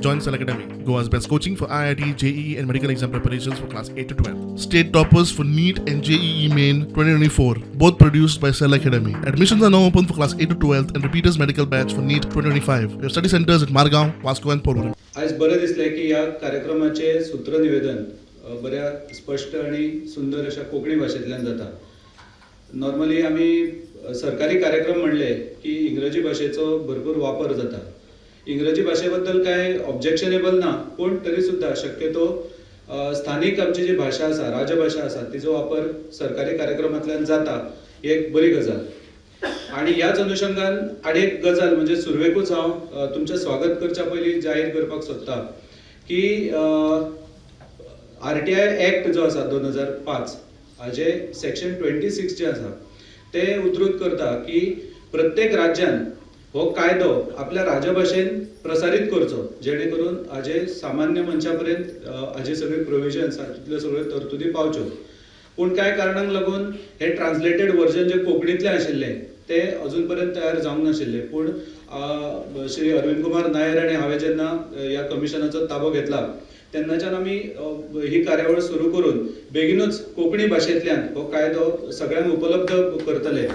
Join Cell Academy, Goa's best coaching for IIT, JEE, and medical exam preparations for class 8 to 12. State toppers for NEET and JEE Main 2024, both produced by Cell Academy. Admissions are now open for class 8 to 12 and repeaters medical batch for NEET 2025. We have study centers at Margao, Vasco, and Porvorim. आयज बरें दिसलें की ह्या कार्यक्रमाचें सूत्रनिवेदन बऱ्या स्पश्ट आनी सुंदर अशा कोंकणी भाशेंतल्यान जाता. नॉर्मली आमी सरकारी कार्यक्रम म्हणले की इंग्रजी भाशेचो भरपूर वापर जाता. इंग्रजी भाशे बद्दल कांय ऑब्जेक्शनेबल ना, पूण तरी सुद्दां शक्यतो स्थानीक आमची जी भाशा आसा, राजभाशा आसा, तिचो वापर सरकारी कार्यक्रमांतल्यान जाता ही एक बरी गजाल. आणि ह्याच अनुशंगान आनी एक गजाल म्हणजे सुरवेकूच हांव तुमचें स्वागत करच्या पयलीं जाहीर करपाक सोदता की आरटीआय एक्ट जो आसा 2005, हाजे सेक्शन 26 जे आसा ते उद्धृत करता की प्रत्येक राज्यान हो कायदो आपल्या राजभाशेन प्रसारीत करचो, जेणे करून हाजे सामान्य मनशा पर्यंत हाजे सगळे प्रोविजन्स, हातूंतल्यो सगळ्यो तरतुदी पावच्यो. पूण कांय कारणांक लागून हे ट्रान्सलेटेड वर्जन जे कोंकणींतलें आशिल्लें तें अजून पर्यंत तयार जावंक नाशिल्लें. पूण श्री अरविंद कुमार नायर आनी हांवें जेन्ना ह्या कमिशनाचो ताबो घेतला तेन्नाच्यान आमी ही कार्यावळ सुरू करून बेगीनूच कोंकणी भाशेंतल्यान हो कायदो सगळ्यांक उपलब्ध करतले.